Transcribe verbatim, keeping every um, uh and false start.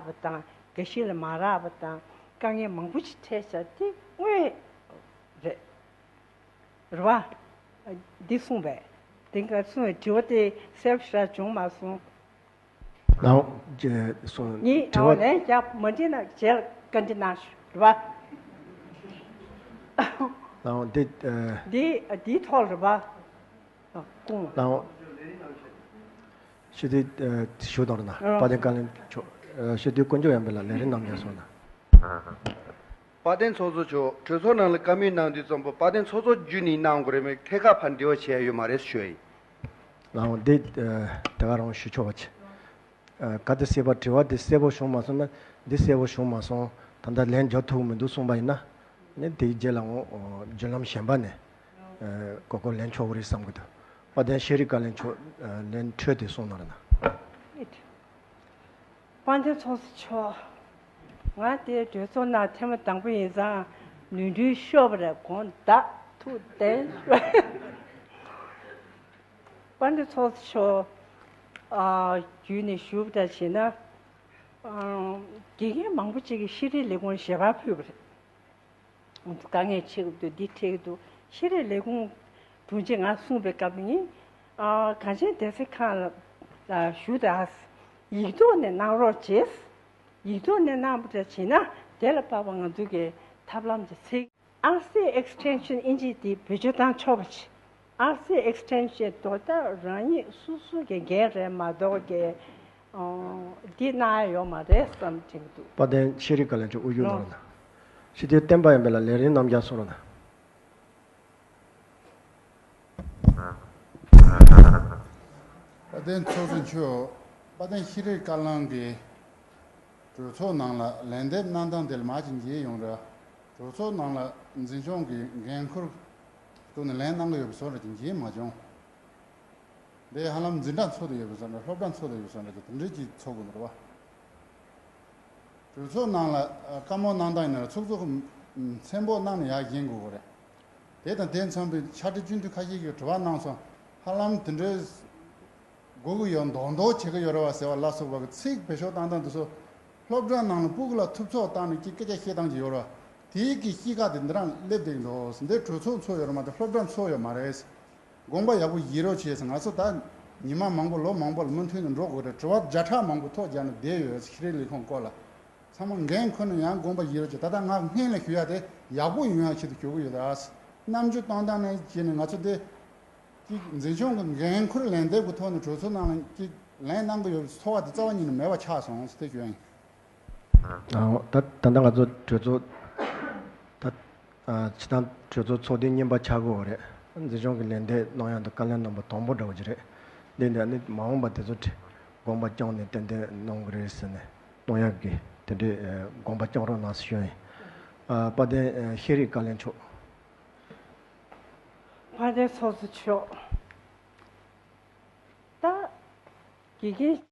པ་དང་། དགའ་ཞིང་ལ་མ་རག་པ་དང་། དཀའ་ངལ་མང་པོ་ཞིག་འཕྲད་བཞག་དེ་དངོས་རེད། རེད་བ། འདི་གསུངས་པས། དེ་ག་གསུངས་པའི་དྲི་བ་དེ་གསལ་པོ་ཞེ་དྲག་བྱུང་མ་སོང་། ལའོ། ཅེས་གསུངས། ངས་དྲི་ཨའོ་བ། ལན་རྒྱག་མ་འགྲིག་ན་རྗེས་ལ་བཀའ་འདྲི་གནང་ཞུ་རེད་བ། ལའོ་འདི། ཨ། འདི་འདིའི་ཐོག་རེད་བ། ཨ། སྐུ་ངོ། ལའོ། ཞུ་དེ། ཨ། ཞུ་དང་རེད་ན། ཨ། དཔལ་ལྡན་བཀའ་བློན་མཆོག་ཨ། ཞུ་དེ་དཀོན་མཆོག་ཡང་འབེ་ལ་ལས་རིམ་རྣམས་ཀྱང་སོང་ན། དཔལ་ལྡན་ཚོགས་གཙོ་མཆོག་གྲོས་ཚོགས་ནང་ལ་བཀའ་མོལ་གནང་དུས་ཙམ་པ་དཔལ་ལྡན་ཚོགས་གཙོ་བརྒྱུད་ནས་གནང་དགོས་རེད་མོད། ཐད་ཀར་ཕར་འབྲེལ་བ་བྱས་ཡོད་མ་རེད་ཞུ་ཡ་ཡིན། ལའོ་འདི། ཨ། དེ་ག་རང་ཞུ་ཆོག་པ་ཆེ། ཨ། ག་དེ་སྲིད་པ་དྲི་བ་འདི་གསལ་པོ་བྱུང་མ་སོང་ན། འདི་གསལ་པོ་བྱུང་མ་སོང་། ད་ལྟ་ལན་རྒྱག་ཐུབ་མི་འདུག་གསུངས་པ་ཡིན་ན། ནི་དེའི་རྗེས་ལ་འོ་བརྒྱུད་ལམ་གཞན་པ་ནས། ཨ། གོ་སྐབས་ལེན་ཆོག་གི་རེད་བསམ་གི་འདུག་དཔལ་ལྡན་ཤེས་རིག་བཀའ་བློན་མཆོག་ཨ། ལན་འཕྲོས་ཏེ་གསུངས་གནང་རོགས་གནང་། དཔལ་ལྡན་ཚོགས་གཙོ་མཆོག་ང་དེ་གྲོས་ཚོགས་ནང་ཐེངས་མ་དང་པོ་ཡིན་ཙང་ནོར་འཁྲུལ་ཤོར་བ་རེད། དགོངས་དག་ཐུགས་བདེན་ཞུ། དཔལ་ལྡན་ཚོགས་གཙོ་མཆོག་ཨ། བརྒྱུད་ནས་ཞུ་བ་འདྲ་བྱས་ན། ཨ། དགེ་རྒན་མང་པོ་ཅིག་གིས་ཤེས་རིག་ལས་ཁུངས་ཞལ་པར་ཕུལ་བ་རེད། དཀའ་ངལ་འཕྲད་ཀྱི་འདུག་འདི་འཕྲད་ཀྱི་འདུག་ཤེས་རིག་ལས་ཁུངས་དྲུང་ཆེ་ང་གསུངས་པའི་སྐབས་ནི། ཨ། གངས་ཅན་བདེ་སྲིད་ཁང་ལ་ཞུ་དང་། ཡིག་ཐོག་ནས་གནང་རོགས་བྱེད། ཡིག་ཐོག་ནས་གནང་བ་འདྲ་བྱས་ན་དེ་ལ་དཔག་པ་ང་ཚོ་གི་ཐབས་ལམ་དེ་ཚིག་ཨར་སི་ཨེག་སི་ཊེན་ཤན་ཨིན་ཇི་དེ་བེད་སྤྱོད་བཏང་ཆོག་པ་ཅིག་ཨར་སི་ཨེག་སི་ཊེན་ཤན་དོ་བདག་རང་ཉིད་སོ་སོ་གི་འགན་རེད་མ་གཏོགས་ཀྱི། ཨོ། འདི་གནང་ཡ་ཡོད་མ་རེད་བསམ་དྲན་གྱི་འདུག་དཔལ་ལྡན་ཤེས་རིག་བཀའ་བློན་མཆོག་དབུ་བཞུགས་གནང་རོགས་གནང་། ཞུ་དེ་བསྟན་པ་ཡིན་པས་ལ་ལས་རིམ་རྣམས་ཀྱང་གསུང་རོགས་གནང་། དཔལ་ལྡན་ཚོགས་གཙོ་མཆོག་དཔལ་ལྡན་ཤེས་རིག་བཀའ་བློན་གྱིས་གྲོས་ཚོགས་ནང་ལ་ལན་འདེབས་གནང་སྟངས་དེ་ལ་མ་ཅིག་མཇལ་ཡོང་ར། གྲོས་ཚོགས་ནང་ལ་འཛིན་སྐྱོང་གི་འགན་ཁུར་བཏོན་ནས་ལན་གནང་གི་ཡོད་པའི་བཟོ་འདྲ་ཅིག་མཇལ་མ་བྱུང་། འདི་ཧ་ལམ་འཛིན་གྲྭ་འཚོགས་བསྡད་ཡོད་པའི་བཟོ་འདྲ། སློབ་གྲྭ་འཚོགས་བསྡད་ཡོད་པའི་བཟོ་འདྲ་ཅིག་དེ་འདྲའི་ཅིག་ཚོགས་དགོས་འདུག་བ། གྲོས་ཚོགས་ནང་ལ་བཀའ་མོལ་གནང་སྟངས་ཡིན་ན་ཚོགས་གཙོ་གི་མཚན་འབོག་གནང་ནས་ཡར་བཞེངས་དགོས་ཀྱི་རེད། དེ་དང་དེ་མཚོན་པའི་ཕྱག་སྦྲེལ་སྤྱི་འཐུས་ཁ་ཤས་ཀྱིས་དྲི་བ་གནང་སོང་། ཧ་ལམ་དེ་འདྲའི་དགོས་ཀྱི་ཡོད། མདོག་མདོག་བྱེད་ཀྱི་ཡོད་རེད་བ་ཟེར་བ་ལ་སོགས་པ་གི་ཚིག་བེད་སྤྱོད་བཏང་སྟངས་དེ་ཚོ། སློབ་གྲྭ་ནང་ལ་སྤུ་གུ་ལ་ཐུབ་ཚོད་བཏང་ནས་ཀྱི་སྐད་ཆ་བཤད་སྟངས་ཅིག་ཡོད་རེད་བ། དེའི་གི་གཤིས་ཀ་དེ་འདི་རང་སླེབས་བསྡད་འདུག་འདི་གྲོས་ཚོགས་འཚོགས་ཡོད་རེད་མ་གཏོགས་སློབ་གྲྭ་འཚོགས་ཡོད་མ་རེད། དགོངས་པ་ཡག་པོ་བཞེས་རོགས་བྱས་ཟེར། ང་ཚོ་ད་ཉི་མ་མང་པོ་ལོ་མང་པོ་ལ་མུ་མཐུད་ནས་འགྲོ་དགོས་རེད། དྲི་བ་བརྒྱ་ཕྲག་མང་པོ་ཐོག་རྒྱག་ནས་བསྡད་ཡོད། ཤེས་རིག་ལས་ཁུངས་སྐོར་ལ་ཚང་མ་འགན་ཁུར་ནས་ཡང་དགོངས་པ་བཞེས་རོགས་བྱས། ད་ལྟ་ང་སྔོན་ལ་ཞུ་ཡ་དེ་ཡག་པོ་ཡོང་ཡ་ཆེད་དུ་ཞུ་གི་ཡོད། ད་རྣམ་འགྱུར་གཏོང་སྟངས་ནས་བྱས་ནས་ང་ཚོ་དེ་ཅིག་འཛིན་སྐྱོང་གི་འགན་ཁུར་ལན་འདེབས་ཀྱི་ཐོག་ནས་གྲོས་ཚོགས་ནང་ལ་ཅིག་ལན་གནང་གི་ཡོད་པའི་ཚོར་བ་དེ་རྩ་བ་ཉིད་ནས་མེད་པ་ཆགས་སོང་ཟེར་དེ་ཞུ་ཡ་ཡིན། ཨ། ད་ད་ལྟ་ང་ཚོ་གྲོས་ཚོགས་ད། ཨ། སྤྱི་བཏང་གྲོས་ཚོགས་ཚོགས་དུས་གཉིས་པ་ཆགས་ཀྱི་ཡོད་རེད། འཛིན་སྐྱོང་གི་ལན་འདེབས་གནང་ཡག་དང་བཀའ་བློན་རྣམ་པ་དང་པོ་འདྲ་བོ་ཅིག་རེད། འདི་འདི་ནི་མ་འོངས་པ་དེ་ཚོ་དགོངས་པ་བསྐྱངས་ནས་ཏན་ཏན་གནང་གི་རེད་ཟེར་ནས་གནང་ཡག་གི་དེ་འདྲའི་དགོངས་པ་བསྐྱངས་རོགས་གནང་ཟེར་ཞུ་ཡ་ཡིན། ཨ། དཔལ་ལྡན་ཤེས་རིག་བཀའ་བློན་མཆོག་དཔལ་ལྡན་ཚོགས་གཙོ་མཆོག་ད་དགེ་རྒན་